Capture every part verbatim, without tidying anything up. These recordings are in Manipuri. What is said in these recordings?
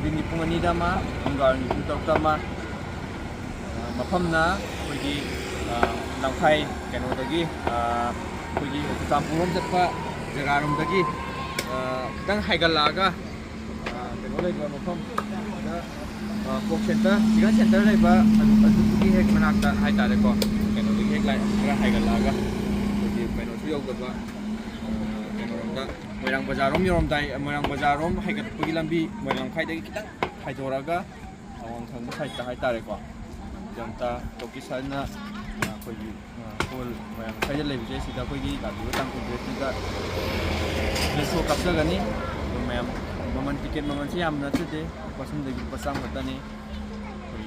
ꯅꯨꯡꯊꯤꯟꯒꯤ ꯄꯨꯡ ꯑꯅꯤꯗ ꯑꯃ, ꯅꯨꯡꯗꯥꯡꯋꯥꯏꯔꯝꯒꯤ ꯄꯨꯡ ꯇꯔꯨꯛꯇ ꯑꯃ꯫ ꯑ, ꯃꯐꯝꯅ ꯑꯩꯈꯣꯏꯒꯤ, ꯑ, ꯂꯝꯈꯥꯏ ꯀꯩꯅꯣꯗꯒꯤ, ꯑ, ꯑꯩꯈꯣꯏꯒꯤ ꯆꯨꯔꯆꯥꯟꯄꯨꯔꯔꯣꯝ ꯆꯠꯄ ꯖꯒꯥꯔꯣꯝꯗꯒꯤ, ꯑ, ꯈꯤꯇꯪ ꯍꯥꯏꯒꯠꯂꯛꯑꯒ, ꯑ, ꯀꯩꯅꯣ ꯂꯩꯕ ꯃꯐꯝ, ꯑ, pork center, chicken center ꯂꯩꯕ ꯑꯗꯨ, ꯑꯗꯨꯒꯤ ꯍꯦꯛ ꯃꯅꯥꯛꯇ ꯍꯥꯏꯇꯥꯔꯦꯀꯣ, ꯀꯩꯅꯣꯗꯒꯤ ꯍꯦꯛ ꯂꯥꯏ-, ꯈꯔ ꯍꯥꯏꯒꯠꯂꯛꯑꯒ ꯑꯩꯈꯣꯏꯒꯤ ꯀꯩꯅꯣꯁꯨ ꯌꯧꯗꯕ, ꯑ, ꯀꯩꯅꯣꯔꯣꯝꯗ, ꯃꯣꯏꯔꯥꯡ ꯕꯖꯥꯔꯔꯣꯝ ꯌꯧꯔꯝꯗꯥꯏ, ꯃꯣꯏꯔꯥꯡ ꯕꯖꯥꯔꯔꯣꯝ ꯍꯥꯏꯒꯠꯄꯒꯤ ꯂꯝꯕꯤ, ꯃꯣꯏꯔꯥꯡ ꯂꯝꯈꯥꯏꯗꯒꯤ ꯈꯤꯇꯪ ꯍꯥꯏꯗꯣꯔꯛꯑꯒ ꯑꯋꯥꯡ ꯊꯪꯕ side ꯇ ꯍꯥꯏꯇꯥꯔꯦꯀꯣ, ꯖꯅꯇꯥ ꯇꯣꯀꯤꯁ ꯍꯥꯏꯅ, ꯑ, ꯑꯩꯈꯣꯏꯒꯤ, ꯑ, hall ꯃꯌꯥꯝ ꯁ꯭ꯋꯥꯏꯗ ꯂꯩꯕꯁꯦ, ꯁꯤꯗ ꯑꯩꯈꯣꯏꯒꯤ ꯂꯥꯛꯂꯤꯕ ꯇꯥꯡ ꯀꯨꯟꯇꯔꯦꯠꯁꯤꯗ show ꯀꯥꯞꯆꯒꯅꯤ꯫ ꯑꯗꯣ ꯃꯌꯥꯝ ꯃꯃꯜ, ticket ꯃꯃꯜꯁꯦ ꯌꯥꯝꯅ ꯅꯠꯆꯗꯦ, ꯂꯨꯄꯥ ꯆꯍꯨꯝꯗꯒꯤ ꯂꯨꯄꯥ ꯆꯥꯝꯃ ꯈꯛꯇꯅꯤ꯫ ꯑꯩꯈꯣꯏ,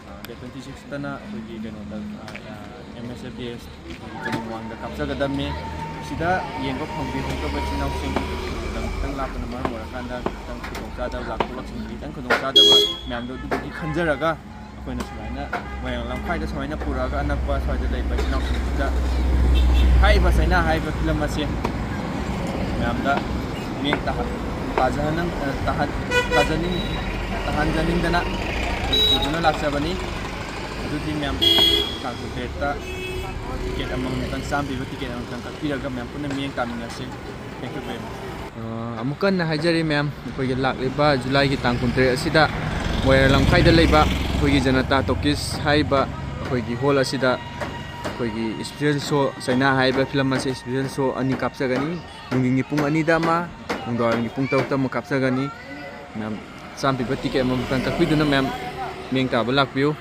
ꯑ, date twenty six ꯇꯅ ꯑꯩꯈꯣꯏꯒꯤ ꯀꯩꯅꯣꯗ, ꯑ, ꯑ, M S F D S ꯀꯣꯅꯨꯡ ꯋꯥꯡꯗ ꯀꯥꯞꯆꯒꯗꯕꯅꯤ꯫ ꯁꯤꯗ ꯌꯦꯡꯕ ꯐꯪꯕꯤꯍꯧꯗꯕ ꯏꯆꯤꯟ ꯏꯅꯥꯎꯁꯤꯡ, ꯂꯝ ꯈꯤꯇꯪ ꯂꯥꯞꯄꯅ ꯃꯔꯝ ꯑꯣꯏꯔꯀꯥꯟꯗ ꯈꯤꯇꯪ ꯈꯨꯗꯣꯡꯆꯥꯗꯕ, ꯂꯥꯛꯄ ꯂꯥꯛꯁꯤꯟꯕꯒꯤ ꯈꯤꯇꯪ ꯈꯨꯗꯣꯡꯆꯥꯗꯕ ꯃꯌꯥꯝꯗꯣ, ꯑꯗꯨꯗꯨꯒꯤ ꯈꯟꯖꯔꯒ ꯑꯩꯈꯣꯏꯅ ꯁꯨꯃꯥꯏꯅ ꯃꯣꯏꯔꯥꯡ ꯂꯝꯈꯥꯏꯗ ꯁꯨꯃꯥꯏꯅ ꯄꯨꯔꯛꯑꯒ ꯑꯅꯛꯄ ꯁ꯭ꯋꯥꯏꯗ ꯂꯩꯕ ꯏꯆꯤꯟ ꯏꯅꯥꯎꯁꯤꯡꯁꯤꯗ ꯍꯥꯏꯔꯤꯕ ꯆꯩꯅꯥ ꯍꯥꯏꯔꯤꯕ film ꯑꯁꯤ ꯃꯌꯥꯝꯗ ꯃꯤꯠꯌꯦꯡ ꯇꯥꯍꯟ-, ꯇꯥꯖꯍꯟꯅꯤꯡ-, ꯇꯥꯍꯟ-, ꯇꯥꯖꯅꯤꯡ-, ꯇꯥꯍꯟꯖꯅꯤꯡꯗꯅ ꯄꯨꯗꯨꯅ ꯂꯥꯛꯆꯕꯅꯤ꯫ ꯑꯗꯨꯗꯤ ꯃꯌꯥꯝ ꯇꯥꯡ ꯀꯨꯟꯇꯔꯦꯠꯇ ticket ꯑꯃꯃꯝꯇꯪ, ꯆꯥꯝꯃ ꯄꯤꯕ ticket ꯑꯃꯃꯝꯇꯪ ꯀꯛꯄꯤꯔꯒ ꯃꯌꯥꯝ ꯄꯨꯟꯅ ꯃꯤꯠꯌꯦꯡ ꯇꯥꯃꯤꯟꯅꯁꯤ꯫ Thank you very much. ꯑ, ꯑꯃꯨꯛꯀ ꯍꯟꯅ ꯍꯥꯏꯖꯔꯤ ꯃꯌꯥꯝ, ꯑꯩꯈꯣꯏꯒꯤ ꯂꯥꯛꯂꯤꯕ ꯖꯨꯂꯥꯏꯒꯤ ꯇꯥꯡ ꯀꯨꯟꯇꯔꯦꯠ ꯑꯁꯤꯗ ꯃꯣꯏꯔꯥꯡ ꯂꯝꯈꯥꯏꯗ ꯂꯩꯕ ꯑꯩꯈꯣꯏꯒꯤ ꯖꯅꯇꯥ ꯇꯣꯀꯤꯁ ꯍꯥꯏꯔꯤꯕ ꯑꯩꯈꯣꯏꯒꯤ hall ꯑꯁꯤꯗ ꯑꯩꯈꯣꯏꯒꯤ special show, ꯆꯩꯅꯥ ꯍꯥꯏꯔꯤꯕ film ꯑꯁꯤ special show ꯑꯅꯤ ꯀꯥꯞꯆꯒꯅꯤ꯫ ꯅꯨꯡꯊꯤꯟꯒꯤ ꯄꯨꯡ ꯑꯅꯤꯗ ꯑꯃ, ꯅꯨꯡꯗꯥꯡꯋꯥꯏꯔꯝꯒꯤ ꯄꯨꯡ ꯇꯔꯨꯛꯇ ꯑꯃ ꯀꯥꯞꯆꯒꯅꯤ꯫ ꯃꯌꯥꯝ ꯆꯥꯝꯃ ꯄꯤꯕ ticket ꯑꯃꯃꯝꯇꯪ ꯀꯛꯄꯤꯗꯨꯅ ꯃꯌꯥꯝ ꯃꯤꯠꯌꯦꯡ ꯇꯥꯕ ꯂꯥꯛꯄꯤꯌꯨ꯫